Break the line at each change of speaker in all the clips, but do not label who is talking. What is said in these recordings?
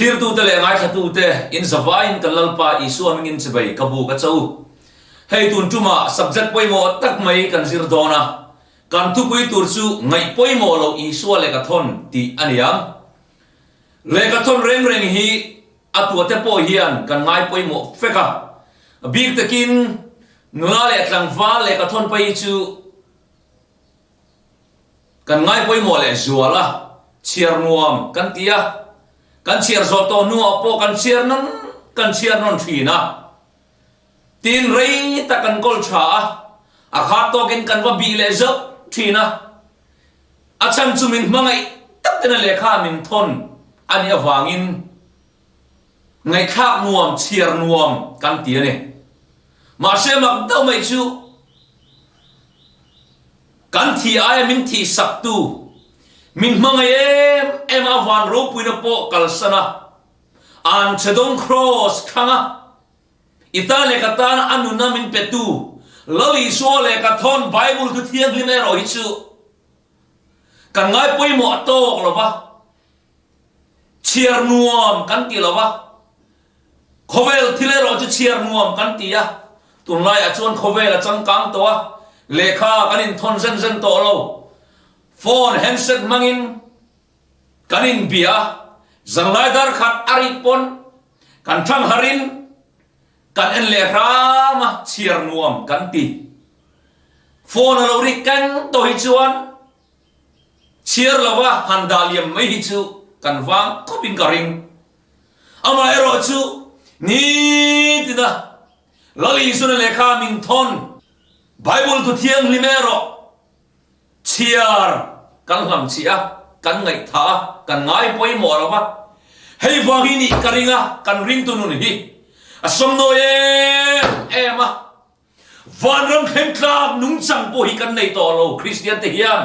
Thlirtute leh ngaithlatute in zavaiin kan Lalpa Isua hmingin chibai ka buk a cho u. Hei tun tumah subject pawimawh tak mai kan zir dawn a, kan thupui tur chu ngaih pawimawh loh Isua lehkhathawn tih a ni ang. Lehkhathawn reng reng hi a tuate pawh hian kan ngai pawimawh fek a, bik takin nula leh tlangval lehkhathawn phei hi chu Kan ngai pawimawh leh zual a, chhiar nuam kan ti a, kan chhiar zawh tawh hnuah pawh kan chhiar nawn kan chhiar nawn thin a. Tin, rei tak kan kawl tha a, a khat tawkin kan va bih leh zauh thin a. A chhan chu min hmangaih tak tena lehkha min thawn a nih avangin ngaihthlak nuam, chhiar nuam kan ti a ni. Mahse mak deuh mai chu Kan thih aia min thih saktu, min hmangaih em em a van ropuina pawh kalsan a, an chhedawng kraws thlang a, i tan leh ka tana a nuna min petu Lal Isua leh ka thawn Bible thu thianghlim erawh hi chu kan ngai pawimawh a tawk lo va, chhiar nuam kan ti lo va. Khawvel thil erawh chu chhiar nuam kan ti a, tunlaiah chuan khawvel a changkang tawh a, lehkha kan inthawn zen zen tawh lo. Phone, handset hmangin kan inbia a, zanlai dar khat a rik pawn kan thang harin kan en leh hram a, chhiar nuam kan ti. Phone a lo rik keng tawh hi chuan chhiar lova han dah liam mai hi chu kan vang khawpin ka ring. Amaherawh chu nitina Lal Isuna lehkha min thawn Bible thu thianghlim erawh chhiar kan hlamchih a, kan ngaihtha a, kan ngai pawimawh lo va. Hei vang hi nih ka ring a, kan ringtu nun hi a sawmnawi em em a. Vanram thleng tlak nungchang pawh hi kan nei tawh lo Kristian te hian.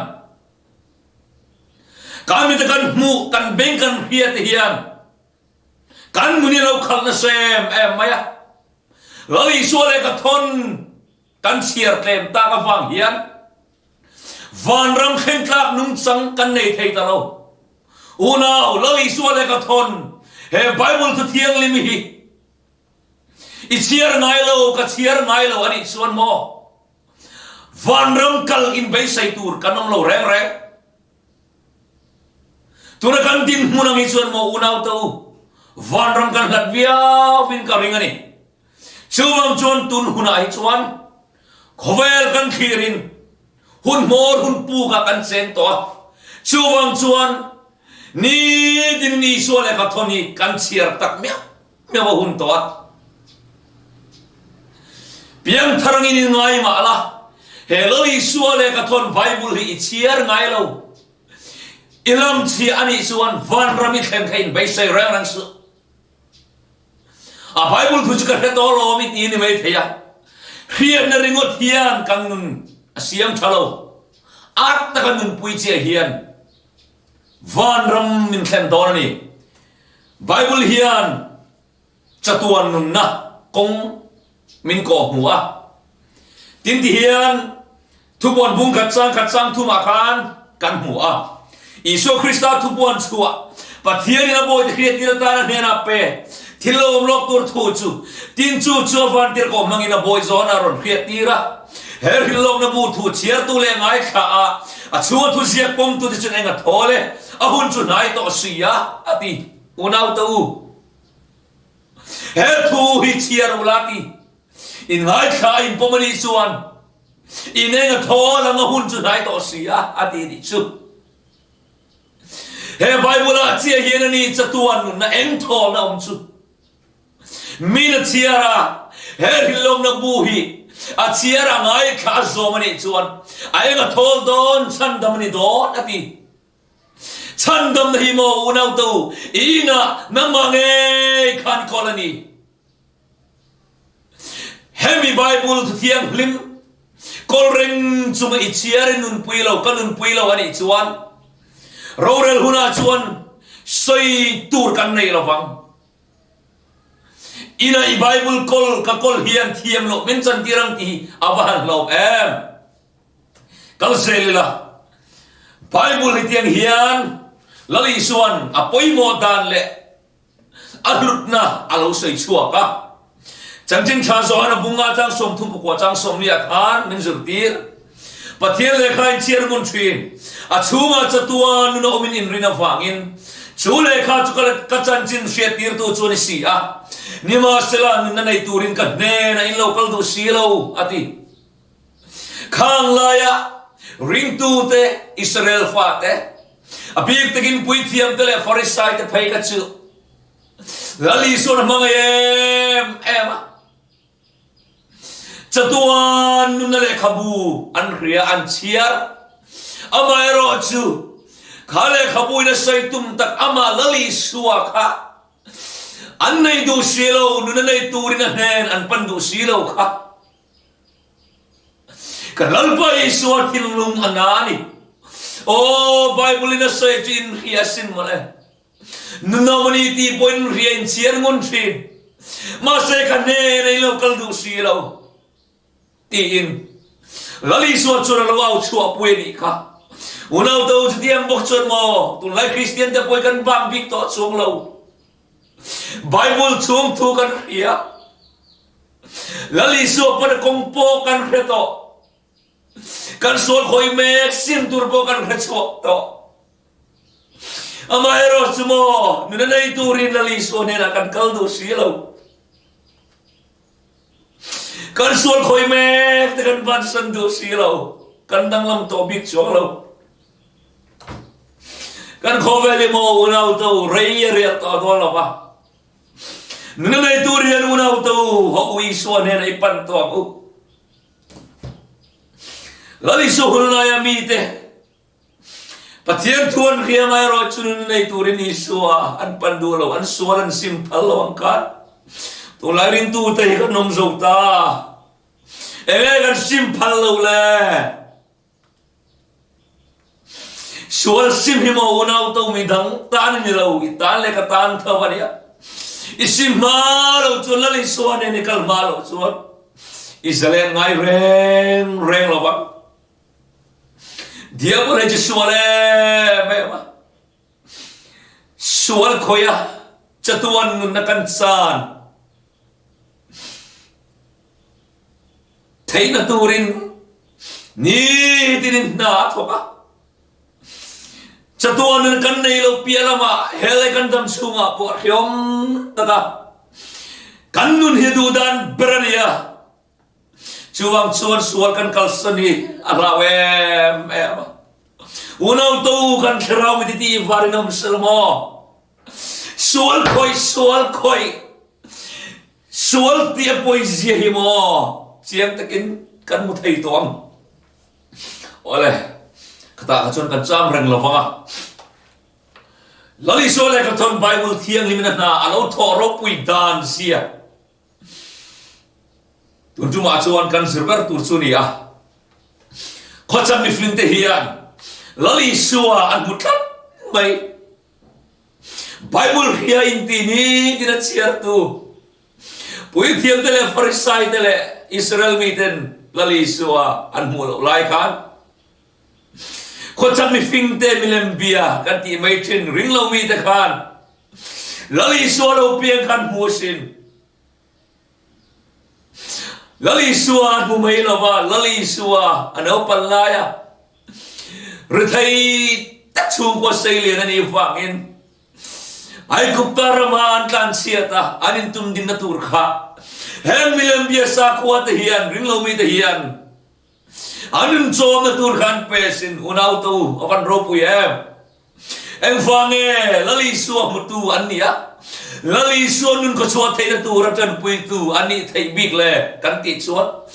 Kan mite kan hmuh, kan beng kan hria te hian kan nun hi lo khalh nasa em em mai a. Lal Isua leh ka thawn kan chhiar tlem tak avang hian vanram thleng tlak nungchang kan nei thei ta lo. Unau, Lal Isua leh ka thawn he Bible thu thianghlim hi I chhiar ngai lo, ka chhiar ngai lo a nih chuan maw? Vanram kal in beisei tur kan awm lo reng reng. Tuna kan dinhmun ang hi chuan maw unau te u, vanram kan hlat viau in ka ring a ni. Chuvang chuan tun hunah hi chuan khawvel kan thlir in hun hmawr hun puk ah kan cheng tawh a. Chuvang chuan nitin Isua leh Pathian hi kan chhiar tak miah Hmel a hun tawh a, piangthar angin in ngai mah la, he Lal Isua leh ka thawn Bible hi i chhiar ngai lo. I lam chhia a nih chuan vanram i thlen kha in beisei reng reng suh. A Bible thu chu ka hre tawh lo ami ti ni mai thei a, hriatna ringawt hian kan nun a siam tha lo. At taka nunpui chiah hian Vanram min thlen dawn a ni. Bible hian chatuan nunna kawng min kawh hmu a. Tin ti hian thupuan bung khat chang khat chang thumah khan kan hmu a. Isua Krista thupuan chhuah Pathianin a bawite hriattir atana hnenah pe thil lo awm lawk tur thu chu tin chu chu a vantirhkoh hmangin a bawi zawn a rawn hriattir a. He hrilhlawkna bu thu chhiartu leh ngaithla a, a chhunga thuziak pawmtute chuan eng a thawl e, a hun chu hnai tawh si a, a ti. Unaute u, he thu hi chhiar u la ti. In ngaithla a inpawm a nih chuan in eng a thawl ang, a hun chu hnai tawh si a, a ti nih chu. He Bible-ah chiah hian a ni chatuan nunna eng thawlna awm chu. Min a chhiar a, he hrilhlawmna bu hi a chhiar a ngaithla a zawm a nih chuan a eng a thawl dawn, chhandam a ni dawn a ti. Chhandamna hi maw unaute u, i inah nangmah ngei khan i kawl a ni. Hemi Bible thu thianghlim kawl reng chunga i chhiar i nunpui lo, ka nunpui lo a nih chuan rorel hunah chuan sawi tur kan nei lo vang. Ina i Bible kawl ka kawl hian thiam loh min chantir ang tih hi a va han hlauh em? Kal zel ila, Bible hi tiang hian Lal Isuan a pawimawh dan leh. A hlutna a lo sawi chhuak a. Chanchin tha Johana bunga chang 30 pakua chang 40 ah khan min zirtir. Pathian lehkha in chhiar ngun thin. A chhungah chatuan nun a awmin inrin avangin chu lehkha chu ka chanchin hriattirtu chu a ni si a. Nimahsela nunna nei turin ka hnenah in lo kal duh si lo, a ti. Khang laia ringtute, Israel fate, a bik takin puithiamte leh Farisaite phei kha chu Lal Isuan a hmangaih em em a. Chatuan nunna lehkhabu an hria, an chhiar. Amaherawhchu, kha lehkhabu in a sawi tum tak amah Lal Isua kha an nei duh si lo, nunna nei turin a hnen an pan duh si lo kha. Ka Lalpa Isua thinlung a na a ni. Aw, Bible in a sawi chu in hria sin mawle. Nunawmani tih pawhin hria in chhiar ngun thin. Mahse ka hnen a in lo kal duh si lo. Tiin Lal Isua chuan a lo au chhuah pui a nih kha. Unau te u chutiang bawk chuan maw tunlai Kristian te pawhin kan bang bik tawh chuang lo. Bible chhung thu kan hria. Lal Isua pawn a kawng pawh kan hre tawh. Kan sual khawi mek sim tur pawh kan hre chhuak tawh. Amaherawh chu maw nuna nei turin Lal Isua hnenah kan kal duh si lo. Kan sual khawi mek te kan bansan duh si lo. Kan danglam tawh bik chuang lo. Kan khawvel hi maw unau to rei a riah tawh dawn lo va. Nuna nei tur hian unau to ho u Isua hnenah i pan tawh ang u. Lal Isua hun laia mite Pathian thu an hria mai erawh chu nun nei turin Isua an pan duh lo, an sual an sim phal lo ang khan. Tunlai ringtute hi kan awm zo ta. Enge kan sim phal lo le? Sual sim hi maw unau to mi dang tan a ni lo, i tan leh ka tan tho a nia. I sim hma lo chuan Lal Isua nen i kal hma lo chuan i zalen ngai reng reng lo vang. Diabol hi chu sual em em a, sual khawih a chatuan nunna kan chan theihna turin nitin in hna a thawk a, chatuan nun kan nei lo piah lamah helai kan dam chhungah pawh hreawm taka kan nun hi duhdan ber a ni a. Chuvang chuan sual kan kalsan hi a hlau em em a. Unau to kan thlarau mi titi var in awm sel maw? Sual khawih, sual khawih, sual tih a pawi zia hi maw chiang takin kan hmu thei tawh ang. Awle, khatah kha chuan kan cham reng lo vang a. Lal Isua leh ka thawn Bible thianghlim in a hna a lo thawh ropui dan zia. Tun tumah chuan kan zir ber tur chu ni a, khawchhak mifingte hian Lal Isua an hmu tlat mai. Bible hria inti nitin a chhiartu puithiamte leh Farisaite leh Israel miten Lal Isua an hmuh loh lai khan khawchhak mifingte milem bia kan tih mai thin ringlo mite khan Lal Isua lo piang khan hmu asin. Lal Isua a hmu mai lo va, Lal Isua a naupan lai a, rethei tak chhungkua sei lian a nih vangin Aigupta rama an tlanchhiat a, an intumdinna tur kha heng milem bia sakhua te hian, ringlo mite hian An inchawmna tur khan pe sin unau te u a van ropui em. Engvang nge Lal Isua hmutu an nih a, Lal Isua nun khawchhuah theihna tur a tanpuitu an nih theih bik le kan tih chuan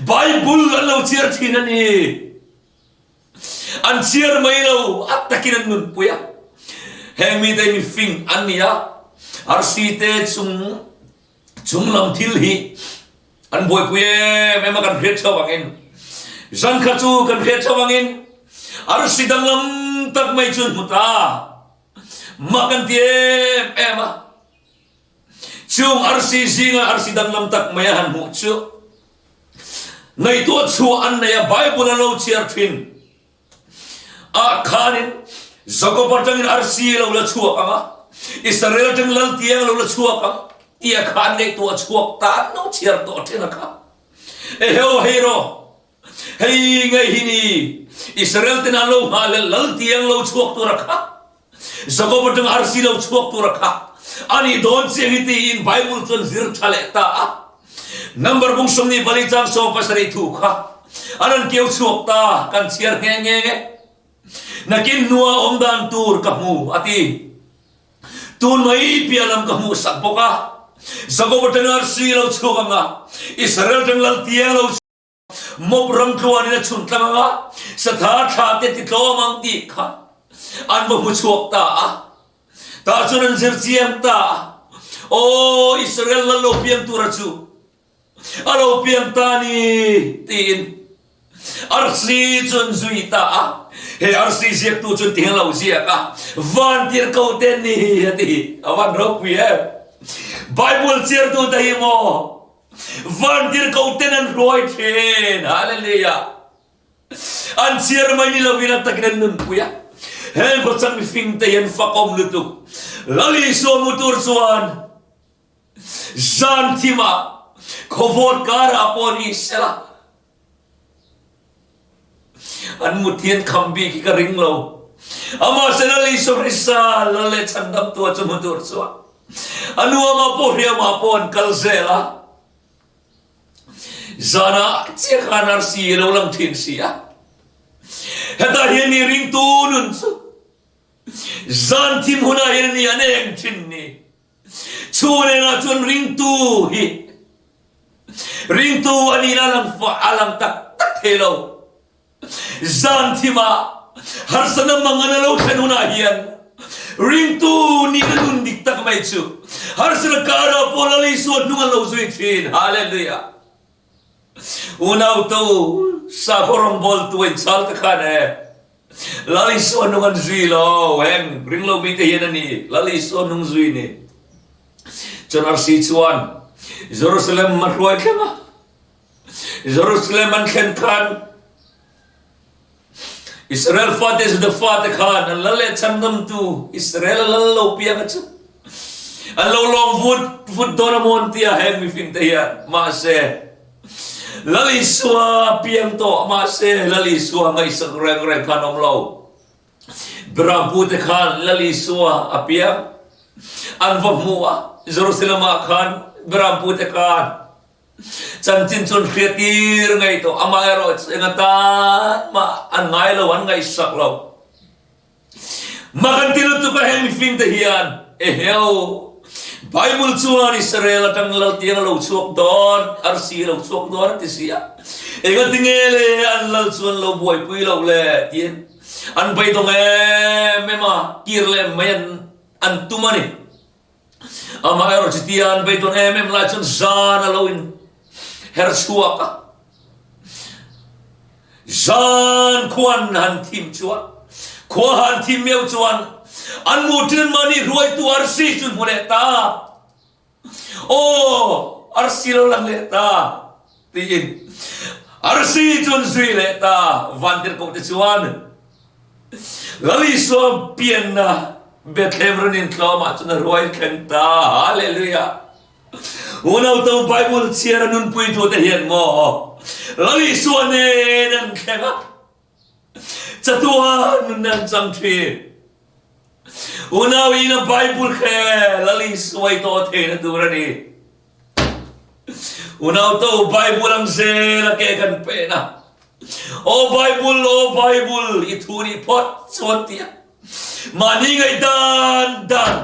Bible an lo chhiar thin a ni. An chhiar mai lo a takin an nunpui a. Heng mite hi mifing an ni a, arsi te chung Chunglam thil hi an buaipui em em a kan hriat chho angin zan kha chu kan hriat chho angin arsi danglam tak mai chu an hmu ta mak an ti em em a chung arsi zinga arsi danglam tak mai a han hmuh chu ngaihtuah chhuah an nei a Bible an lo chhiar thin Ah khanin Jakob atangin arsi a lo la chhuak ang a. Israel atang lal tiang lo la chhuak ang tia kha an ngaihtuah chhuak ta an lo chhiar tawh thin a kha. Eheu hei rawh, hei ngei hi ni Israel ten an lo nghah leh lal tiang lo chhuak tur a kha. Jakob atang arsi lo chhuak tur a kha a nih dawn chiang hi tiin Bible chuan zir tha leh ta a. Number bung 24 chang 17 thu kha an rawn keu chhuak ta kan chhiar nghe nghe nge. Nakin hnua awm dan tur ka hmu a ti. Tun mai piah lam ka hmuh sak bawk a. Jakob atang arsi lo chhuak ang a, Israel atang lal tiang lo chhuak. Mawp ram tluanin a chhun tlang ang a, satha thla te ti tlawm ang tih kha an va hmu chhuak ta a. Tah chuan an zir chiang ta a, Aw Israel lal lo piang tura chu a lo piang ta ni tiin arsi chu an zui ta a. He arsi ziaktu chuan tihian a lo ziak a, Van tirhko te ni a ti. A van ropui em! Bible chhiartute hi maw Van tirhko ten an hruai thin. Hallelujah. An chhiar mai ni lovin a takin an nunpui a. Heng khawchhak mifing te hi an fakawm lutuk. Lal Isua hmu tur chuan zan thimah khawvawt karah pawh ni sela an mut hian kham bik hi ka ring lo. Amah se Lal Isua Krista Lal leh Chhandamtua chu hmu tur chuan a nuamah pawh hriamah pawh an kal zel a. Zanah chiah khan arsi a lo lang thin si a. Hetah hian ni ringtu nun chu zan thim hunah hian a ni an eng thin ni. Chhung nena chuan ringtu hi ringtu a nihna a lang a lang tak tak thei lo. Zan thimah harsatna mangan a lo thlen hunah hian ringtu nihna nun dik tak mai chu harsatna karah pawh Lal Isua hnung an lo zui thin. Hallelujah! Unau to sakhaw rawngbawltu a inchhal te khan e Lal Isua hnung an zui lo. Heng ringlo mite hian a ni Lal Isua hnung zui ni. Chuan arsi chuan Jerusalem a hruai thleng a. Jerusalem an thlen khan Israel fate Juda fate khan an lal leh chhandamtu Israel a lal lo piang a chu an lo lawm vut vut dawn a mawn tia heng mifing te hian mahse Lal Isua piang tawh mahse Lal Isua ngaihsak reng reng khan awm lo Berampu te khan Lal Isua a piang an va hmu a Jerusalem ah khan Berampu te khan Chanchin chu an hriattir ngei tawh, amaherawh chu eng atan mah an ngai lo, an ngaihsak lo. Mak an ti lutuk a heng mifing te hian, Eheu, Bible chuan Israel atang lal tiang a lo chhuak dawn, arsi a lo chhuak dawn a ti si a, engati nge le an lal chu an lo buaipui lo le tiin an beidawng em em a, kir leh mai an tum a ni. Amaherawh chutia an beidawn em em lai chuan zan a lo in her chhuak a. Zan khuan han thim chuan, khua han thim miau chuan an mu ṭin mahni hruaitu arsi chu hmu leh ta. Aw, arsi lo lang leh ta tiin arsi chu an zui leh ta. Vantirhkoh te chuan Lal Isua pianna Bethlehem run intlawmah chuan a ruai thleng ta. Hallelujah! Unauto Bible chhiar a nunpuitute hian maw Lal Isua nen an thleng a, chatuan nun an chang thin. Unau ina Bible khe Lal Isua i tawh theihna tur a ni. Unauto Bible ang zel a ke kan pen a. Aw Bible, aw Bible, i thu nih phawt chuan tia mahni ngaihdan dan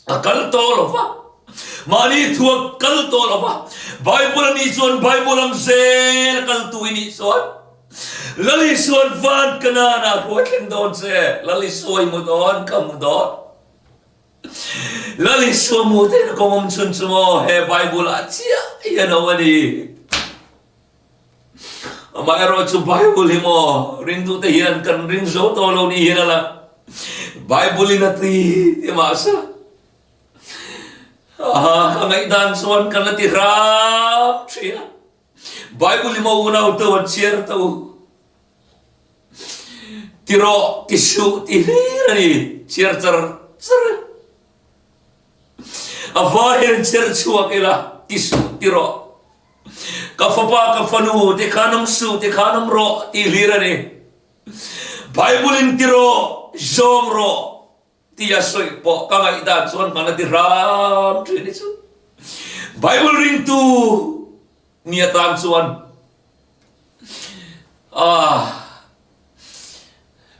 a kal tawh lo va, mahni thu a kal tawh lo va, Bible a nih chuan Bible ang zel a kaltu i nih chuan Lal Isua'n van Kanaan ah hruai thleng dawn che, Lal Isua i hmu dawn, ka hmu dawn. Lal Isua hmuh theihna kawng awm chhun chu maw he Bible ah chiah hian a awm a ni. Amaherawh chu Bible hi maw ringtute hian kan ring zo tawh lo ni hian a lang. Bible in a ti ti mahse aha ka ngaihdan chuan kan la ti hram thin a. Bible hi maw unau teu an chhiar teu ti rawh ti suh ti hlir a ni chhiar char. char e. A vaiin chher chhuak ila ti suh ti rawh. Ka fapa ka fanu ti khan awm suh ti khan awm rawh tih hlir a ni. Bible in ti rawh, zawng rawh ti a sawi pawh ka ngaihdan chuan hman a ti hram thin hi chu Bible ringtu ni atan chuan ah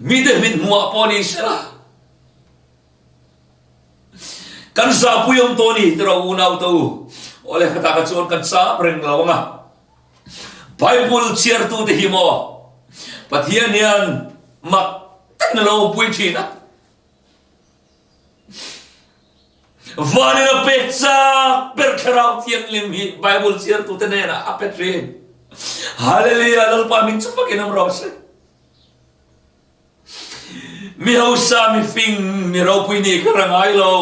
mite hmit hmuah pawh ni sela kan zahpui awm tawh ni ti rawh unau te u awle khatah kha chuan kan chap reng lo anga Bible chhiartu te hi maw Pathian hian mak takin a lo awmpui thin a. Vanin a pek chak ber Thlarau Thianghlim hi Bible chhiartu te hnenah a pe thin. Hallelujah Lalpa min chu fakin awm rawh se. Mi hausa, mi fing, mi ropui nih kha ra ngai lo.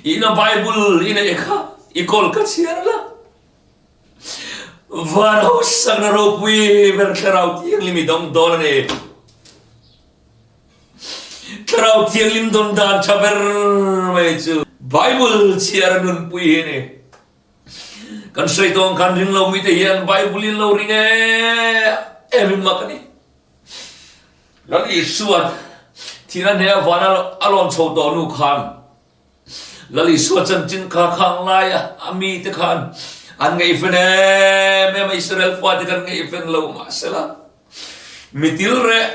Ina Bible i neih kha i kawl ka chhiar la. Van hausakna ropui ber Thlarau Thianghlim i dawng dawn a ni. Thlarau Thianghlim dawn dan tha ber mai chu Bible chhiar a nunpui hi a ni. Kan sawi tawng khan ring lo mite hian Bible in lo ring em em in mak a ni. Lal Isua thihna hne a van a lawn chho tawh nu khan Lal Isua chanchin kha khang laia a mite khan an ngaihven em em a, Israel fate khan ngaihven lo mahsela mitil reh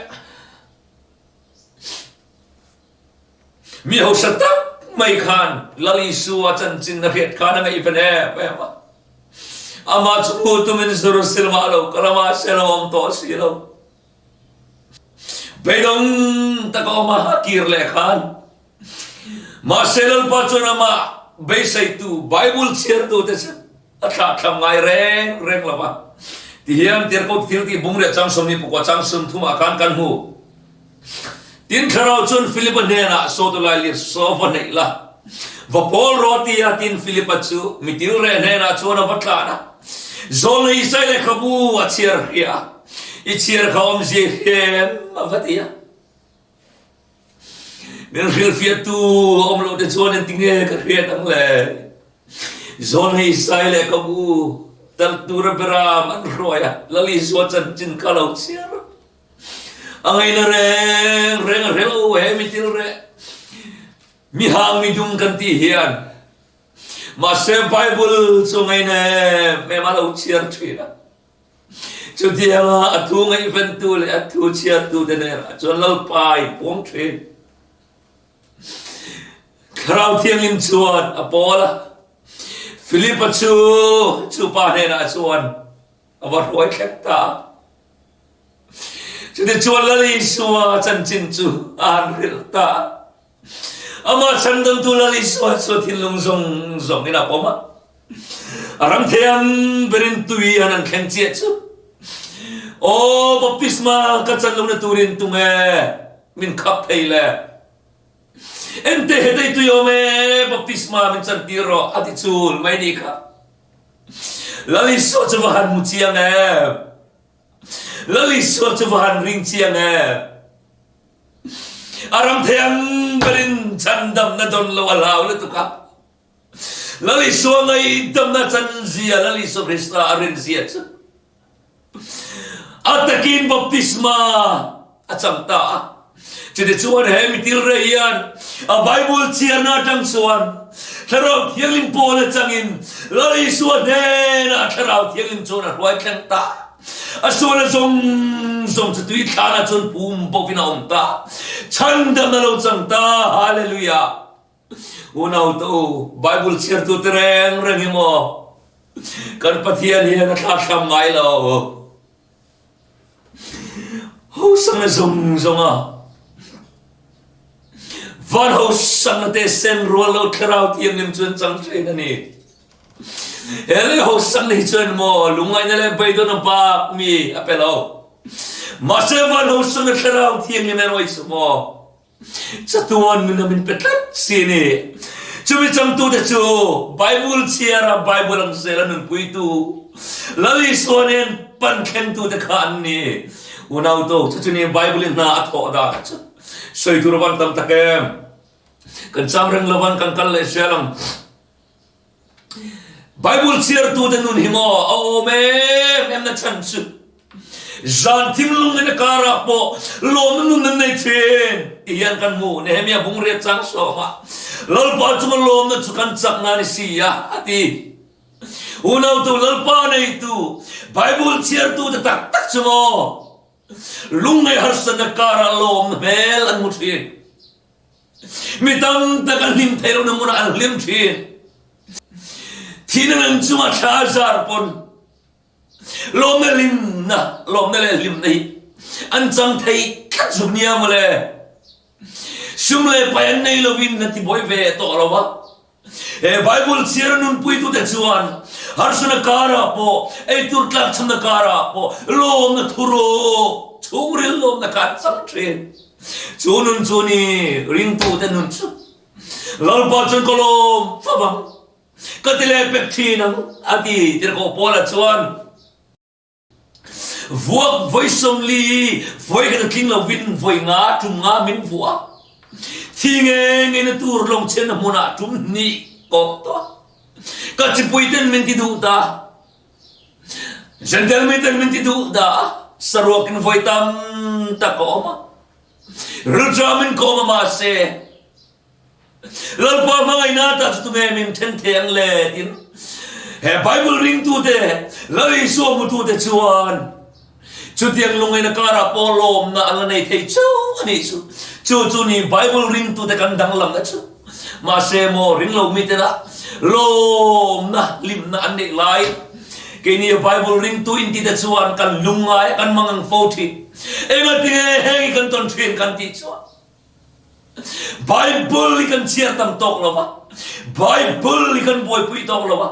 Mi hausa tak mai khan Lal Isua chanchin a hriat khan a ngaihven em em a. Amah chu hmu tumin Jerusalem ah a lo kal a, mahse a lo awm tawh si lo. Beidawng taka awm a, a kir leh khan. Mahse Lalpa chuan amah beiseitu, Bible chhiartute chu a thlahthlam ngai reng reng lo va. Tihian Tirhkoh thil tih bung leh chang sawmni pakua chang sawmthumah khan kan hmu. Tin Thlarau chuan Philipa hnenah, Saw tu lai lir saw va neih la, va pawl rawh ti a. Tin Philipa chu mi tilreh hnenah chuan a va tlan a, Zawlna Isai lehkhabu a chhiar hria a, I chhiar kha awmzia i hria em? a va ti a. Min hrilhfiahtu a awm loh te chuan engtinge ka hriat ang le? Zawlna Isai lehkhabu talh tura beram an hruai a, Lal Isua chanchin kha lo chhiar a. A ngaihna reng reng a hre lo he mi thil reh mi hang mi dum kan tih hian mahse Bible chu ngaihna em em a lo chhiar thin a. Chutianga a thu ngaihventu leh a thu chhiartu te hnenah chuan Lalpa i puang thin. Thlarau Thianghlim chuan a pawl a, Philipa chu chupa hnenah chuan a va hruai thleng ta a. Chutichuan Lal Isua chanchin chu a han hrilh ta a. Amah chhandamtu Lal Isua chu a thinlung zawng zawngin a pawm a. A ram thei ang berin tui han an thleng chiah chu, Aw, baptisma ka chan lohna turin tunge min khap thei le? Ente hetei tui awm e, baptisma min chantir rawh, a ti chul mai ni kha. Lal Isua chu va han hmu chiang em? Lal Isua chu va han ring chiang em? A ram thei ang berin chhandamna dawn lo a hlau lutuk a. Lal Isua ngaihdamna chanzia Lal Isua Krista a rinzia chu A takin baptisma a chang ta a. Chutichuan he mitilre hian a Bible chhiarna atang chuan Thlarau Thianghlim pawl atangin Lal Isua hnenah Thlarau Thianghlim chuan a hruai thleng ta. A sualna zawng zawng chu tui thlanah chuan pum bawkin a awm ta. Chhandamna lo chang ta. Hallelujah! Unau te u, Bible chhiartu te reng reng hi maw kan Pathian hian a thlathlam ngai lo. Hosangna zawng zawng a van hosangna te sen rual lo thlarau thianghlim chuan chang thin a ni. He lei hosangna hi chuan maw lungngaihna leh beidawn a bak mi a pe lo. Mahse van hosangna thlarau thianghlim erawh hi chu maw Chatuan min a min pe tlat si a ni. Chumi changtute chu Bible chhiara Bible ang zela nunpuitu, Lal Isua nen pan thlengtute kha an ni. Unau tawk chu chuni Bible-in hna a thawh dan chu. Sawi tur a van tam tak em. Kan cham reng lo van kan kal leh zel ang. Bible chhiartute nun hi maw a awm em em na chhan chu zan thinlung in a karah pawh lawmna nun an nei thin ti hian kan hmu. Nehemia bungriat chang sawma Lalpa chunga lawmna chu kan chakna a ni si a, a ti. Unautu Lalpa neitu Bible chhiartute tak tak chu maw lungngaih harsatna karah lawmna hmel an hmu thin. Mi tam tak an hlim thei lohna hmunah an hlim thin. Thihna nan chunga thla zar pawn lawmna hlimna, lawmna leh hlimna hi an chang thei tlat zuk nia mawle. Sum leh pai an nei lovin a tibuai ve tawh lo va. He Bible chhiar a nunpuitute chuan harsana karah pawh, eitur tlakchhamna karah pawh lawmna thuruk, chhungril lawmna kha an chang thin. Chu nun chu ni ringtute nun chu Lalpa chuan ka lawm fap ang, ka ti leh pek thin ang a ti tirhkoh Paula chuan. Vuak vawi 40 vawi khat a tling lovin vawi nga tum nga min vuah a. Thi nge ngeina tur lawng chhenna hmunah tum hnih kawp tawh a. Ka chipui ten min ti duh ta. Jentail mi ten min ti duh ta a. Saruakin vawi tam tak ka awm a. Rilṭamin ka awm a mahse Lalpa hmangaihna ta chu tunge min then thei ang le? Tin, he Bible ringtute, Lal Isua hmutute chuan chutiang lungngaihna karah pawh lawmna an la nei thei chauh a nih chu. Chu chu ni Bible ringtute kan danglamna chu. Mahse maw ringlo mitena lawmna, hlimna an neih lai keini Bible ringtu intite chuan kan lungngai a, kan mangang fo thin. Engatinge heng hi kan tawn thin kan tih chuan Bible hi kan chhiar tam tawk lo va, Bible hi kan buaipui tawk lo va,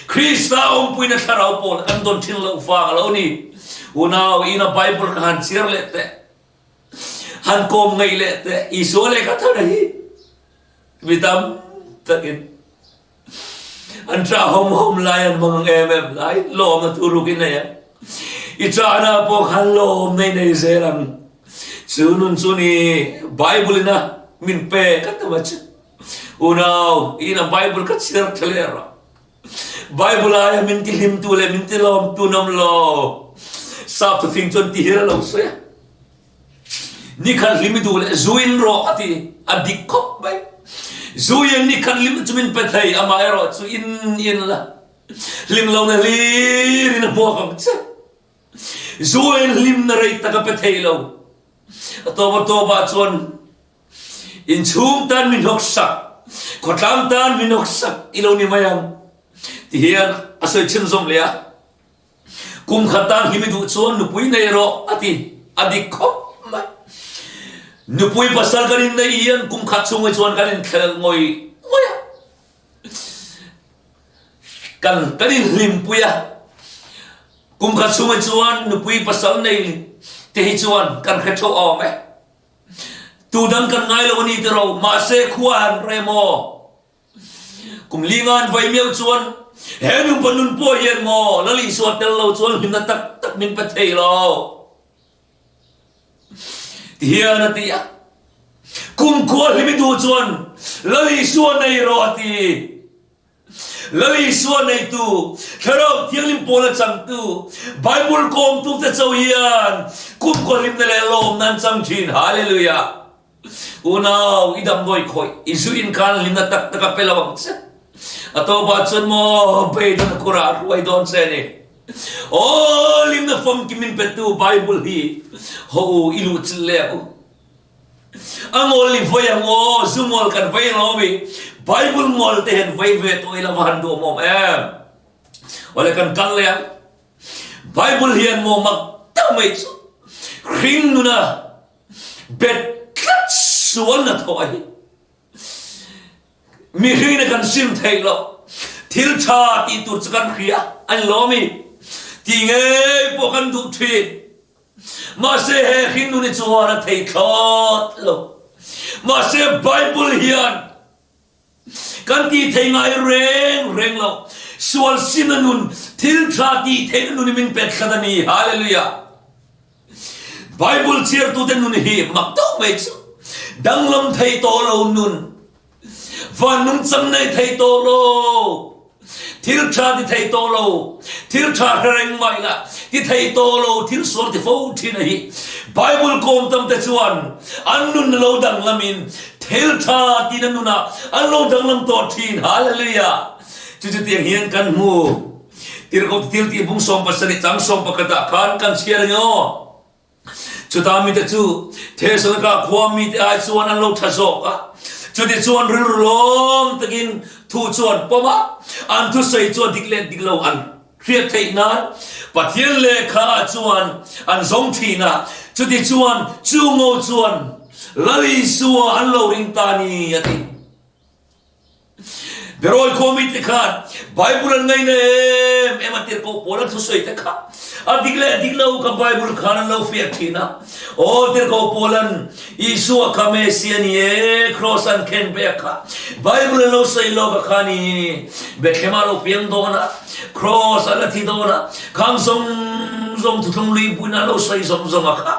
Krista awmpuina thlarau pawl kan dawn thin loh vang a lo ni. Unau ina Bible ka han chhiar leh teh, han kawm ngaih leh teh, Isua lehkha thar hi mi tam takin An ṭah hawm hawm lai, an mang em em lai, lawm a thuruk i nei a. I ṭahna pawh khan lawm nei nei zel ang. Chu nun chu ni Bible in a min pe ka tum a chu. Unau, in a Bible ka chhiar ṭha leh rawh. Bible aia min ti hlimtu leh min ti lawmtu nawm lo. Sap thufing chuan ti hian a lo sawi a. Nikhat hlim i duh leh zu in rawh a ti. A dik khawp mai. Zu hian nikhat hlim chu min pe thei, amaherawh chu in in la. Hlim lohna hlir in a hmuak ang che. Zu hian hlimna rei tak a pe thei lo. A tawp a tawp ah chuan inchhung tan min hnawk sak, khawtlang tan min hnawk sak i lo ni mai ang ti hian a sawi chhunzawm leh a. Kum khat tan hlim i duh chuan nupui nei rawh a ti. A dik khawp mai. Nupui pasal kan inneih hian kum khat chhung hi chuan kan inthlel ngawih ngawih a. Kan kan inhlimpui a. Kum khat chhung hi chuan nupui pasal nei te hi chuan kan hre theuh awm e. Tu dang kan ngai lo a ni tiraw, mahse khua han rem aw. Kum li ngan vai miau chuan he nupa nun pawh hian maw Lal Isua tel lo chuan hlimna tak tak min pe thei lo ti hian a ti a. Kum khua hlim i duh chuan Lal Isua nei rawh a ti. Lal Isua neitu, Thlarau Thianghlim pawl a changtu, Bible kawmtu te cho hian kum khua hlimna leh lawmna an chang thin. Hallelujah! Unau, i damdawi khawih, i zu in khan hlimna tak tak a pe lo ang che. A tawpah chuan maw beidawn a kurah a hruai dawn che a ni. Aw, hlimna famkim min petu Bible hi haw u, i luh chilh leh ang u. A ngawl i vawi ang aw, zu ngawl kan vawi ang lo mi, Bible ngawl te hian vawi ve tawh ila va han duhawm awm em. Awle kan kal leh ang. Bible hian maw mak tak mai chu hring nuna Bet tlat sual na thawh hi mihring in kan sim theih loh. Thil tha tih tur chu kan hria a ni lo mi? Tih ngei pawh kan duh thin. Mahse he hring nun hi chuan a thei thlawt lo. Mahse Bible hian Kan tih thei ngai reng reng lo. Sual sina nun, thil tha tih theihna nun hi min pet tlat a ni. Hallelujah! Bible chhiartute nun hi mak deuh mai chu. Danglam thei tawh lo nun, van nungchang nei thei tawh lo, thil tha ti thei tawh lo, thil tha hre reng mai la ti thei tawh lo, thil sual ti fo thin a hi. Bible kawm tam te chuan an nun lo danglamin thil tha tina nunah an lo danglam tawh thin. Hallelujah! Chu chutiang hian kan hmu. Tirhkoh thil tih bung 17 chang 11 ah khan kan chhiar a ni aw. Chuta mite chu Thesalonika khua mite ai chuan an lo tha zawk a. Chutichuan rilru lawm takin thu chu an pawm a, an thusawi chu a dik leh dik lo an hriat theih nan Pathian lehkha ah chuan an zawng thin a. Chutichuan chu ngo chuan Lal Isua an lo ring ta ni a ti. Berawi khua mite khan Bible an ngaina em em a tirhkoh pawl an thusawi te kha a dik leh dik lo kha Bible khan an lo fiah thin a. Aw tirhkoh pawl an Isua kha Messiah a ni e, Kraws an khen ve a kha Bible an lo sawi lawk a kha ni. Bethlehem ah lo piang dawn a, Kraws a la thi dawn a, khang zawng zawng thuthlung lui buin an lo sawi zawng zawng a kha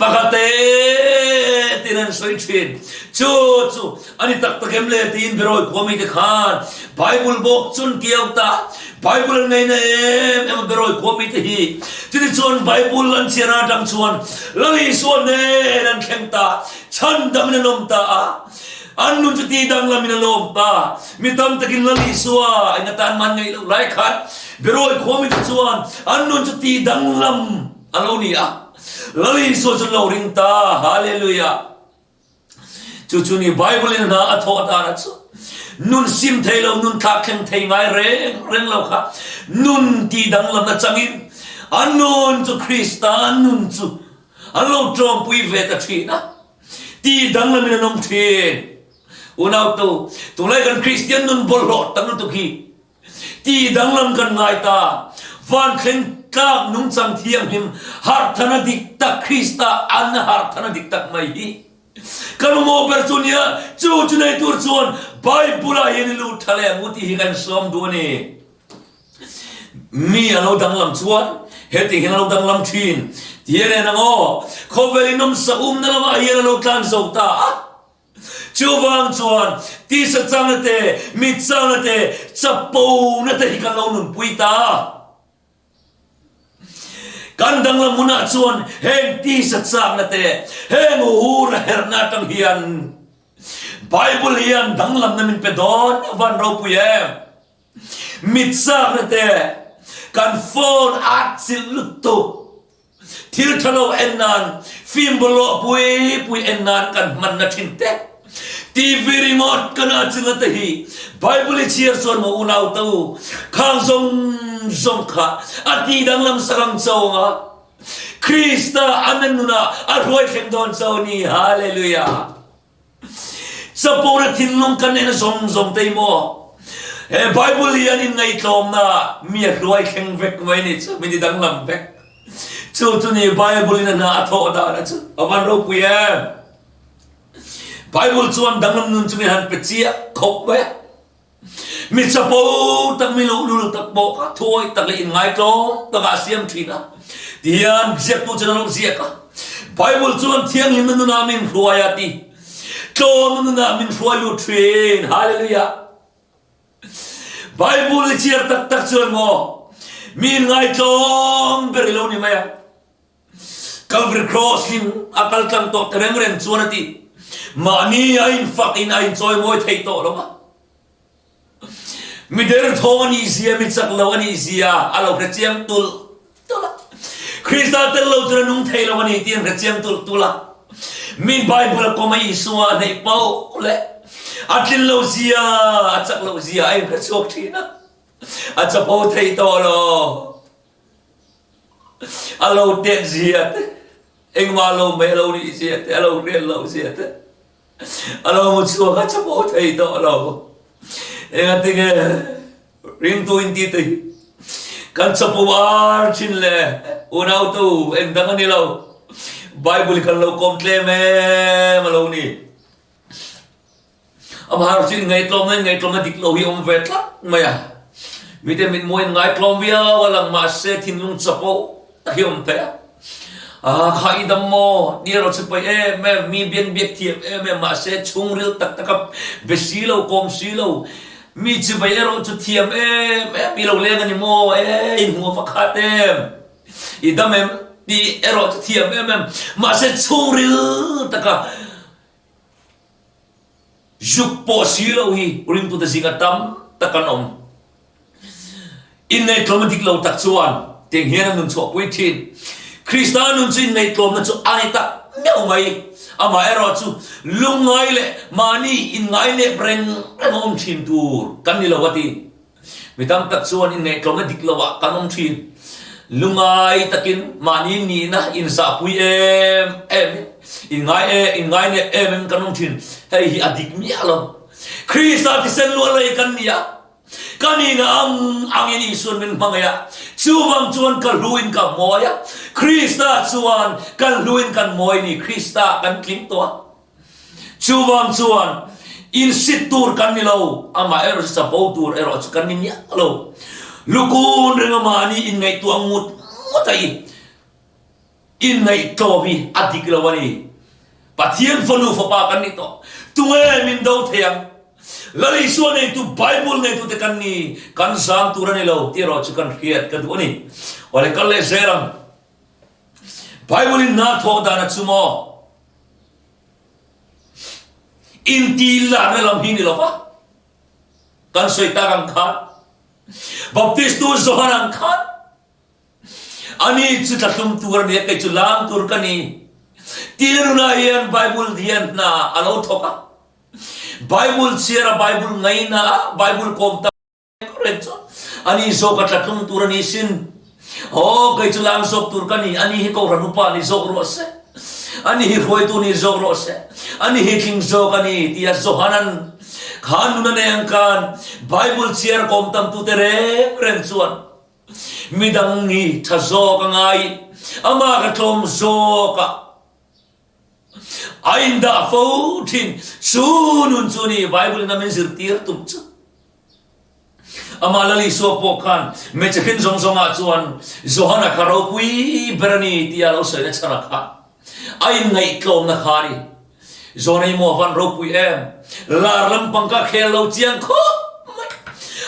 pakhat te tin an sawi thin. Chu chu A ni tak tak em le tiin Berawi khua mite khan Bible bawk chun kiau ta. Bible an ngaina em em a Berawi khua mite hi. Chutichuan Bible an chhiar atang chuan Lal Isua nen an thleng ta, chhandamin an awm ta a, an nun chu ti danglamin a lawm ta. Mi tam takin Lal Isua eng atan man ngaih loh lai khan Berawi khua mite chuan an nun chu ti danglam a lo ni a. Lal Isua chu an lo ring ta. Hallelujah! Chu chu ni Bible in hna a thawh dan a chu nun sim thei lo nun thlak thleng thei ngai reng reng lo kha nun ti danglam na changin an nun chu Krista nun chu an lo tawmpui ve ta thin a ti danglamin an awm thin unau tu tunlai kan Kristian nun bawlhhlawh tak lutuk hi Ti danglam kan ngai ta. Van thleng tlak nungchang thianghlim harhthana dik tak Krista an harhthana dik tak mai hi kan mamawh ber chu nia. Chu chu nei tur chuan Bible ah hian i lut tha leh ang u tih hi kan sawm duh a ni. Mi a lo danglam chuan heti hian a lo danglam thin ti a nen ang aw. Khawvel in awmsa umna lamah hian a lo tlan zo ta a. Chuvang chuan tisa changna te, mit changna te, chapona te hi kan lo nunpui ta. Kan danglam hunah chuan heng tisa chakna te, heng hur herhna atang hian Bible hian danglamna min pe dawn a van ropui em? Mit chakna te, kan phone atchilh lutuk. Thil tha lo en nan, film bawlhhlawh pui pui en nan kan hman na thin te. TV ringawt kan ah chunga te hi Bible i chhiar chuan maw unau te u, khang zawng zawng kha a ti danglam sak ang cho anga Krista a nan nunah a hruai thleng dawn cho ni. Hallelujah. Chapona thinlung kan en zawng zawng te maw? He Bible hi an inngaihtlawmna mi a hluai thleng vek mai ni chu, mi ti danglam vek. Chu chu ni Bible in a hna a thawh dan a chu a van ropui em. Bible chuan danglam nun chu min han pe chiah khawp mai a. Mi chapo tak, mi luhlul tak pawh kha thuawih tak leh inngaitlawm takah a siam thin a. Tihian ziaktu chuan a lo ziak a, Bible chuan thianghlimna nunah min hruai a ti. Tlawmna nunah min hruai lut thin. Hallelujah! Bible i chhiar tak tak chuan maw, mi inngaitlawm ber i lo ni mai ang. Calvary Cross hlim a kal tlang tawh ta reng reng chuan a ti. Mahni a infak in a inchawimawi theih tawh lo a. Mi derthawng a nih zia, mi chak lo a nih zia a lo hre chiang tulh tulh a. Krista tel lo chuan a nung thei lo a ni tih an hre chiang tulh tulh a. Mi Bible a kawm a Isua a hneih poh leh a tlin lo zia, a chak loh zia a inhre chhuak thin a. A chapo thei tawh lo. A lo tet zia te, engmah lo mai a lo nih zia te, a lo hriat loh zia te, a lo mu chhuak a chapo thei tawh lo. Engatinge ringtu in ti te hi kan chapo ar thin le unau tu engdang a ni lo. Bible kan lo kawm tlem em a lo ni. Amah chu inngaihtlawm na inngaihtlawm na dik lo hi a awm ve tlat mai a. Mite mitmuh inngaihtlawm viau a lang mahse thinlung chapo tak hi a awm thei a. Ah, kha i dam maw? Ni erawh chu paih em em, mi bian biak thiam em em, mahse chhungril tak taka be si lo, kawm si lo, mi chibai erawh chu thiam em em, i lo leng a ni maw? E, i hmuh a va khat em? I dam em? Tih erawh chu thiam em em, mahse chhungril taka Zuk pawh si lo hi ringtute zinga tam tak an awm. Inngaihtlawmna dik lo tak chuan tiang hian a nun chhuahpui thin. Krista nun chu inngaihtlawmna chu a ni tak meuh mai. Amaherawh chu lungngai leh mahni inngai nep reng reng a awm thin tur kan ni lo a ti. Mi tam tak chuan inngaihtlawmna dik loah kan awm thin. Lungai takin mahni nihna inzahpui em em in, inngai em, inngai nep em em kan awm thin. Hei hi a dik miah lo. Krista thisen luah lei kan ni a, ka nihna ang angin Isuan min hmangaih a, chuvang chuan ka hluin ka mawi a, Krista chuan kan hluin kan mawi ni, Krista kan tling tawh a. Chuvang chuan insit tur kan ni lo, amah erawh chu chapo tur erawh chu kan ni miah lo. Lukun renga mahni inngaihtuah ngut ngut a i inngaihtlawm hi a dik lo a ni. Pathian fanu fapa kan nih tawh, tunge min do thei ang? Lal Isua neitu, Bible neitute kan ni, kan zam tur a ni lo tih erawh chu kan hriat ka duh a ni. Awle kal leh zel ang. Bible in hna thawh dan a chu maw? Inti larna lam hi ni lo va, kan sawi tak ang khan, Baptistu Johan ang khan, ani chu tlatlum tur a ni a, kei chu lam tur ka ni tih nunah hian Bible hian hna a lo thawk a, Bible chhiar a, Bible ngaina a, Bible kawm tak. Reng chuan ani zawk a tlatlung tur a ni sin. Aw, kei chu lang zawk tur ka ni, ani hi Kohhran upa ni zawk rawh se, ani hi hruaitu ni zawk rawh se, ani hi tling zawk a ni tia Johanan kha nun a nei ang khan Bible chhiar kawm tamtute reng reng chuan midang hi tha zawk a ngaiin amah ka tlawm zawk a a indah fo thin. Chu nun chu ni Bible in a min zirtir tum chu. Amah Lal Isua pawh khan hmeichhe hrin zawng zawngah chuan Johana kha ropui ber a ni tia lo sawina chhan a kha a inngaihtlawmna kha a ni. Johana hi maw a van ropui em? Lar lampang kha khel lo chiang khawp mai.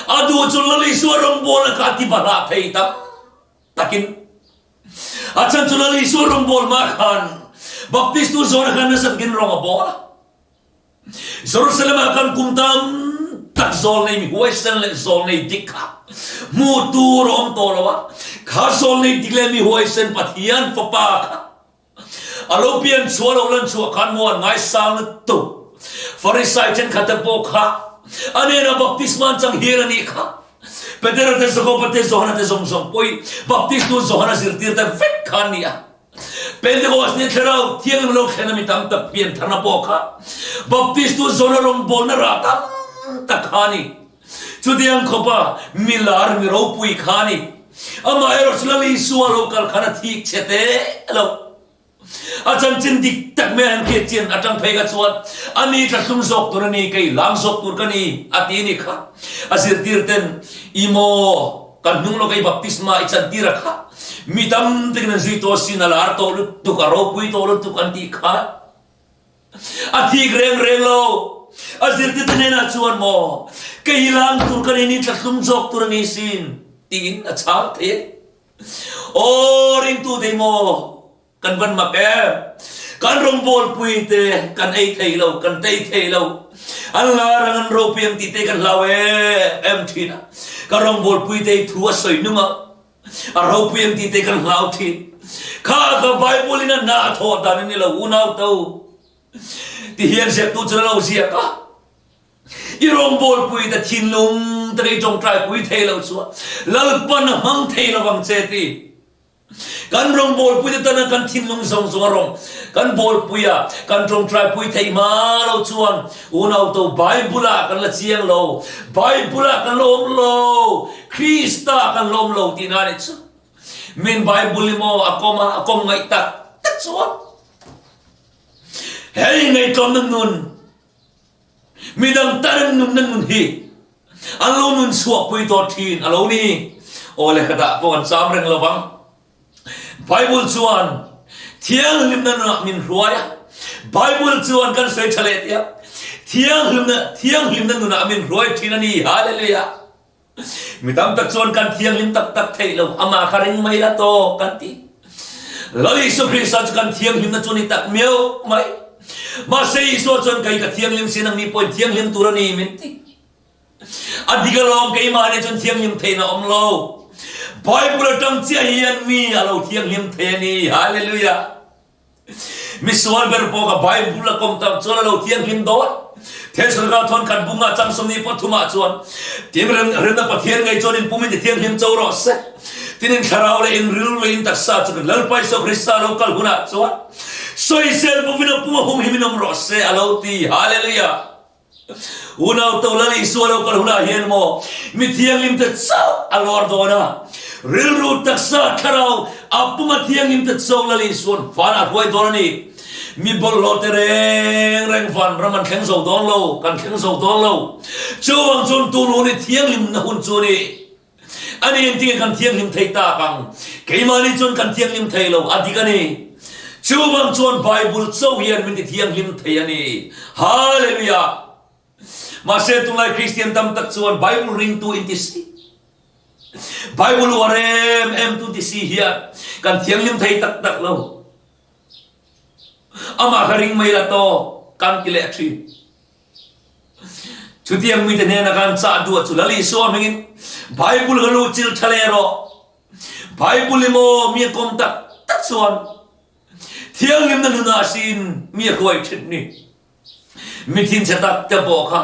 A duh chu Lal Isua rawngbawlna kha a ti bahlah thei tam takin. A chhan chu Lal Isua rawngbawlna khan Baptistu Johana khan nasa takin rawng a bawl a. Jerusalem-ah khan kum tam tak zawlnei mi huaisen leh zawlnei dik kha hmuh tur a awm tawh lo a, kha zawlnei dik leh mi huaisen Pathian Fapa kha a lo pian chhuah lo lan chhuah khan maw an ngaisang lutuk. Farisai thenkhatte pawh kha a hnenah baptisma an chang hial a nih kha. Petera te, Jakoba te, Johana te zawng zawng pawh hi baptistu Johana zirtirte vek kha an ni a. Pentecost ni Thlarau Thianghlim lo thlen a mi tam tak piantharna pawh kha Baptistu Johna rawngbawlna rah tam tak kha a ni. Chutiang khawpa mi lar mi ropui kha a ni. Amaherawh chu Lal Isua lo kal khan a thik chhe teh lo. A chanchin dik tak mai an hriat chian atang phei kha chuan a ni tlahlum zawk tur a ni, kei lang zawk tur ka ni a ti a ni kha. A zirtir ten i maw kan hnung lawk a i baptisma i chantir a kha mi tam takin an zui tawh asin a lar tawh lutuk a ropui tawh lutuk an tih kha a thik reng reng lo. A zirtir te hnenah chuan maw kei hi lang tur ka ni ni tlahlum zawk tur a ni sin tiin a chhang thei a ni. Aw ringtu thei maw? Kan van mak em? Kan rawngbawlpui te kan ei thei lo, kan tei thei lo. An lar ang, an ropui ang tih te kan hlau em em thin a. Ka rawngbawlpui te hi thu a sawi nung a, a ropui ang tih te kan hlau thin. Kha kha Bible in a hna a thawh dan a ni lo, unau to. Ti hian ziaktu chu a lo ziak a. I rawngbawlpui te thinlung te i tawngtaipui thei lo chuan Lalpan a hmang thei lo vang che ti. Kan rawngbawlpui te tana kan thinlung zawng zawng a rawng kan bawlpui a, kan tawngtaipui thei hma lo chuan unau to Bible ah kan la chiang lo, Bible ah kan la awm lo, Krista ah kan la awm lo tihna a nih chu. Min Bible hi maw a kawm a, a kawm ngaih tak tak chuan hei ngaihtlawmna nun, Midang tan an nunna nun hi an lo nun chhuahpui tawh thin a lo ni. Aw le ka dah pawh kan cham reng lo vang. Bible chuan. Thianghlimna nunah min hruai a. Bible chuan kan sawi tha leh tia thianghlimna thianghlimna nunah min hruai thin a ni. Hallelujah. Mi tam tak chuan kan thianghlim tak tak theih lo, amah kha ring mai la tawk kan ti. Lal Isua Krista chu kan thianghlimna chu a ni tak miau mai. Mahse Isua chuan kei ka thianghlim si nangni pawhin thianghlim tur a ni min ti. A dik alawm keimahni chuan thianghlim theihna awm lo. Bible atang chiah hian mi a lo thianghlim thei a ni. Hallelujah. Misual ber pawh ka Bible a kawm tak chuan a lo thianghlim dawn. Thesalonika thawn khat bunga chang 23 ah chuan, Tin, remna Pathian ngei chuan in pum in ti thianghlim cho rawh se. Tin, in thlarau leh in rilru leh in taksa chu kan Lalpa Isua Krista lo kal hunah chuan sawisel bawkin a pum a humhim in awm rawh se a lo ti. Hallelujah! Unau to Lal Isua lo kal hunah hian maw mi thianghlim te chauh a lawr dawn a, rilru, taksa, thlarau a puma thianghlim te chauh Lal Isua'n van a hruai dawn a ni. Mi bawlhhlawh te reng reng van ram an thleng zo dawn lo, kan thleng zo dawn lo. Chuvang chuan tun hun hi thianghlimna hun chu a ni. A ni engtinge kan thianghlim thei tak ang? Keimahni chuan kan thianghlim thei lo, a dik a ni. Chuvang chuan Bible chauh hian min ti thianghlim thei a ni. Hallelujah! Mahse tunlai Kristian tam tak chuan Bible ringtu inti si, Bible uar em em tu ti si hian kan thianghlim thei tak tak lo. Amah kha ring mai la tawk kan ti leh thin. Chutiang mite hnena kan chah duah chu Lal Isua hmingin Bible ka luh chil tha leh rawh. Bible i maw mi a kawm tak tak chuan thianghlimna nunah siin mi a hruai thin ni. Mi thinchhe tak te pawh kha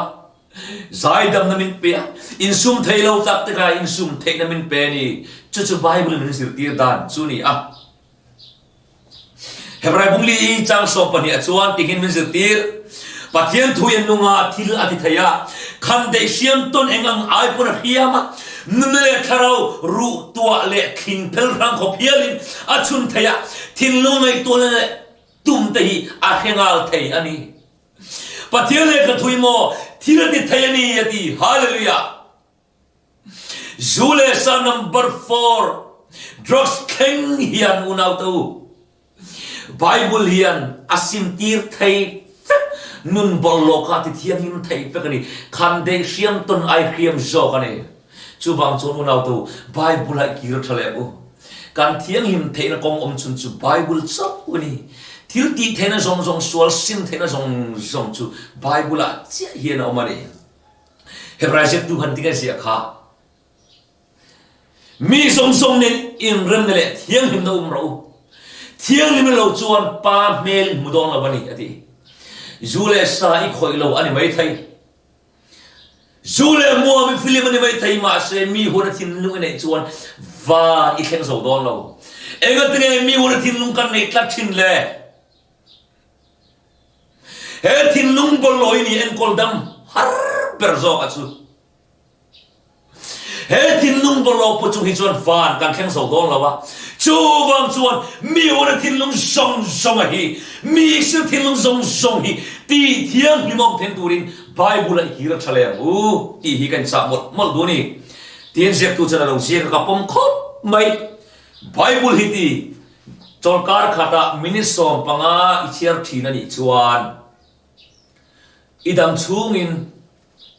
zaidamna min pe a, insum thei lo tak te kha insum theihna min pe a ni. Chu chu Bible min zirtir dan chu ni a. Hebrai bung li i chang 12 ah chuan tihin min zirtir, Pathian thu in nunga thil a ti thei a, khan deih hriam tawn eng ang ai pawn a hriam a, nunna leh thlarau ruh tuah leh thling phel hrang khawp hialin a chhun thei a, thinlung ngaihtuahna leh tum te hi a hre nghal thei a ni. Pathian lehkha thu hi maw thil a ti thei a ni a ti. Hallelujah! Zu leh sa number four drugs thleng hian unaute u Bible hian a simtir thei vek nun bawlhhlawh kha ti thianghlim thei vek a ni khan deih hriam tawn ai hriam zawk a ni chuvang chuan unaute u Bible ah i kir tha leh u kan thianghlim theihna kawng awm chhun chu Bible chauh a ni thil tih theihna zawng zawng sual sim theihna zawng zawng chu Bible ah chiah hian a awm a ni. Hebrai ziaktu han ti kan ziah kha mi zawng zawng nen inremna leh thianghlimna um rawh u. Thianghlimna lo chuan pa hmel in hmu dawn lo a ni a ti. Zu leh sa i khawih lo a ni mai thei. Zu leh muam i filim a ni mai thei mahse mi huan a thinlung i neih chuan van i thleng zo dawn lo. Engatinge mi huan a thinlung kan neih tlat thin le? He thinlung bawlhlawi nih enkawl dam har ber zawk a chu. He thinlung bawlhlaw pu chung hi chuan van kan thleng zo dawn lo a, chuvang chuan mi una thinlung zawng zawng a hi, mi Israel thinlung zawng zawng hi ti thianghlimawm then turin Bible a i kir a tha leng u tih hi ka inchah mawlh mawlh duh a ni. Tin ziaktu chuan a lo ziak a ka pawm khawp mai. Bible hi ti Chawlhkar khatah minute 15 i chhiar thin a nih chuan i dam chhungin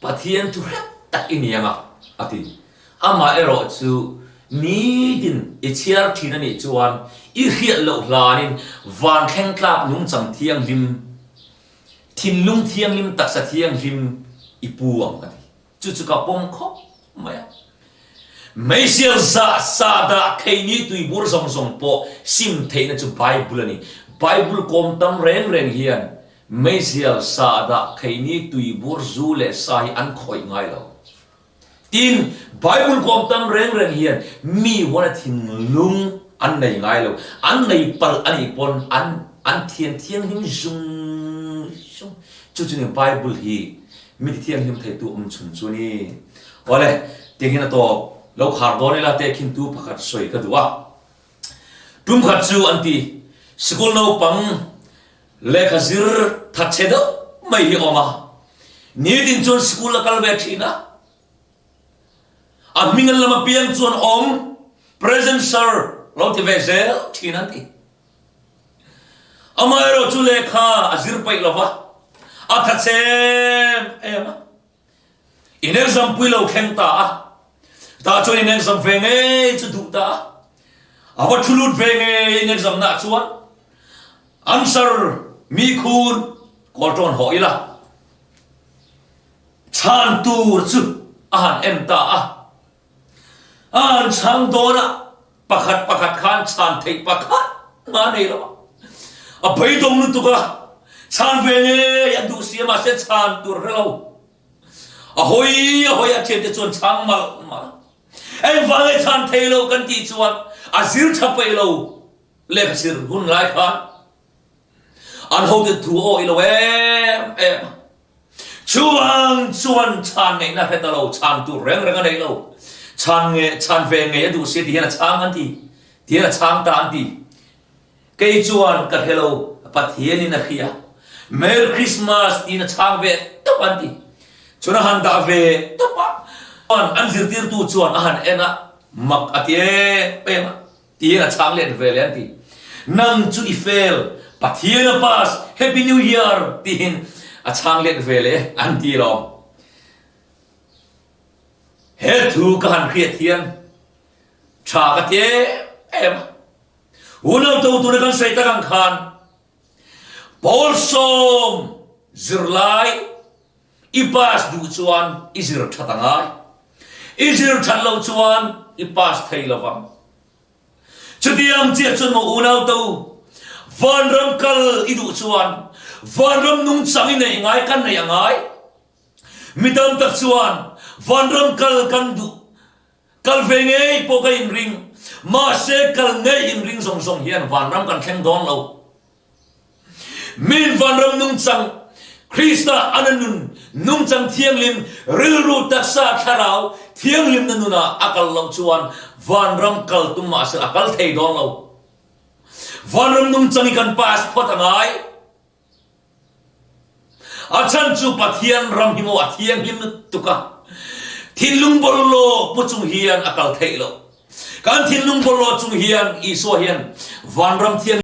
Pathian thu hret tak i ni ang a, a ti. Amah erawh chu nitin i chhiar thin a nih chuan i hriat loh hlanin van thleng tlak nungchang thianghlim, thinlung thianghlim, taksa thianghlim i pu ang, a ti. Chu chu ka pawm khawp mai a. Meizial zah sa dah thei ni tuibur zawng zawng pawh sim theihna chu Bible a ni. Bible kawm tam reng reng hian meizial sa dah thei ni tuibur zu leh sa hi an khawih ngai lo. Tin, Bible kawm tam reng reng hian mi huan a thinlung an nei ngai lo. An nei palh a nih pawn an an thian thianghlim zung zung. Chu chu ni Bible hi Mi ti thianghlim theitu awm chhun chu ni. Awle, tiang hian a tawp. Lo khar dawn ila tehkhintu pakhat sawi ka duh a. Tum khat chu an ti, sikul naupang lehkha zir thatchhe deuh mai hi a awm a. Nitin chuan sikul a kal ve thin a. A hming an lam apiang chuan awm, present sir, lo ti ve zel thin an ti. Amaherawh chu lehkha a zir paih lo va, a tha chem em a. In exam pui lo thleng ta a, tah chuan in exam ve ngei chu duh ta a. A va thu lut ve ngei in exam nah chuan answer mi khun kawl tawn hawh ila chhan tur chu a han en ta a. A han chhang dawn a, pakhat pakhat khan chhan theih pakhat mah a nei lo a. A beidawng lutuk a, chhan ve ngei a duh si a mahse chhan tur hre lo. A hawi a hawi a thiante chuan chhang malh malh a. Engvang nge chhan thei lo kan tih chuan a zir tha peih lo lehkha zir hun lai khan an hote thu a awih lo em em a. Chuvang chuan chhan ngeihna hre ta lo, chhan tur reng reng a nei lo. Chhan nge, chhan ve ngei a duh si ti hian a chhang an ti, ti hian a chhang ta an ti. Kei chuan ka hre lo, Pathianin a hria. Merry Christmas tiin a chhang ve tawp an ti. Chuan a han dah ve tawp a, an zirtirtu chuan a han en a, mak a ti em em a. Tiin a chhang let ve leh an ti. Nang chu i fel, Pathian a pass, Happy New Year tiin a chhang let ve leh an ti lawm. He thu ka han hriat hian tha ka ti em em a. Unau to tuna kan sawi tak ang khan Paul sawm zirlai i pass duh chuan i zir that a ngai. I zir that loh chuan i pass thei lo vang. Chutiang chiah chuan maw unau to vanram kal i duh chuan vanram nungchang i neih ngai kan neih a ngai. Mi tam tak chuan vanram kal kan duh kal ve ngei pawh ka inring mahse kal ngei inring zawng zawng hian vanram kan thleng dawn lo. Min vanram nungchang, Krista an a nun nungchang thianghlim, rilru, taksa, thlarau thianghlimna nunah a kal loh chuan vanram kal tum mahse a kal thei dawn lo. Vanram nungchang hi kan pass phawt a ngai. A chhan chu Pathian ram hi maw a thianghlim lutuk a, thinlung bawlhhlawh pu chung hian a kal theih loh. Kan thinlung bawlhhlawh chung hian Isua hian vanram thianghlim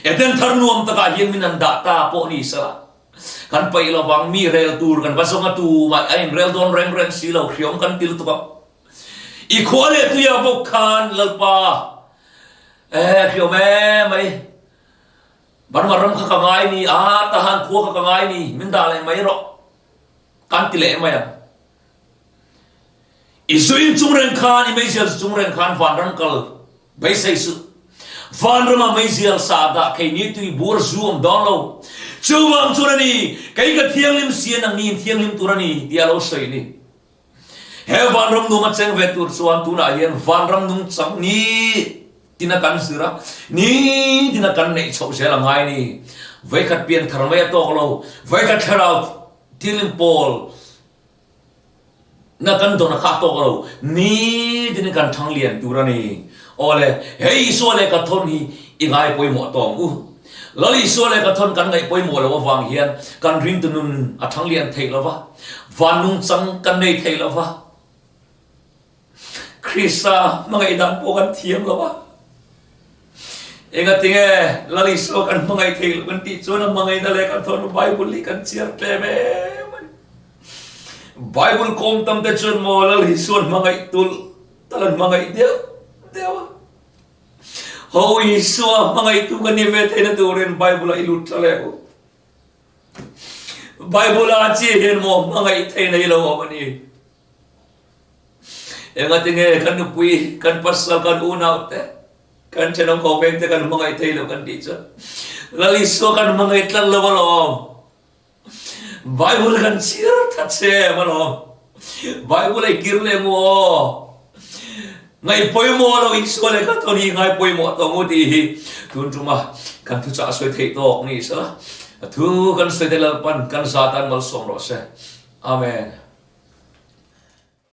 Eden thar nuam takah hian min an dah ta pawh ni sela, kan paih lovang, mi rel tur kan va zawng a tumah a inrel dawn reng reng si lo, hriawm kan ti lutuk ang. I khua leh tuiah bawk khan Lalpa, eh hriawm em mai, Burma ram kha ka ngai ni, a tahan khua kha ka ngai ni, min dah leh mai rawh kan ti leh mai ang. I zuin chung reng khan, i meizial chung reng khan vanram kal beisei suh. Vanrama meizial sa dah kei ni tui bur zu awm dawn lo. Chuvang chuan a ni, kei ka thianghlim si a nangni in thianghlim tur a ni, tia lo sawi ni. He vanram nung a cheng ve tur chuan tunah hian vanram nungchang ni tina kan zir a, ni tina kan neih chhoh zel a ngai ni. Vawikhat pianthar mai a tawk lo, vawikhat thlarau thianghlim pawl Na kan dawn a kha tawk lo, nitin kan thang lian tur a ni. Awle, he Isua leh ka thawn hi i ngai pawimawh tawng u. Lal Isua leh ka thawn kan ngaih pawimawh loh avang hian kan ringtu nun a thang lian thei lo va, van nungchang kan nei thei lo va, Krista hmangaih dan pawh kan thiam lo va. Engatinge Lal Isua kan hmangaih thei lo kan tih chuan a hmangaihna leh kan thawn Bible hi kan chhiar tlem em a ni. Bible kawm tam te chuan maw Lal Isua'n hmangaih tulh tal an hmangaih deuh deuh a. Ho Isua hmangaihtu ka ni ve theihna turin Bible ah i lut tla leh u. Bible ah chi hian maw hmangaih theihna i lo awm a ni. Engatinge kan nupui, kan pasal, kan unau te, kan thenawm ho veng te kan hmangaih thei lo kan tih chuan Lal Isua kan hmangaih tlat lo alawm. Bible kan chhiar that che em alawm. Bible ei kir leh mu aw. Ngaih pawimawh lo Isua leh ka thawn hi ngai pawimawh tawh mu tih hi tun tuma kan thuchah sawi theih tawk ni sela. A thu kan sawi te Lalpan kan zatan malsawm rawh se. Amen.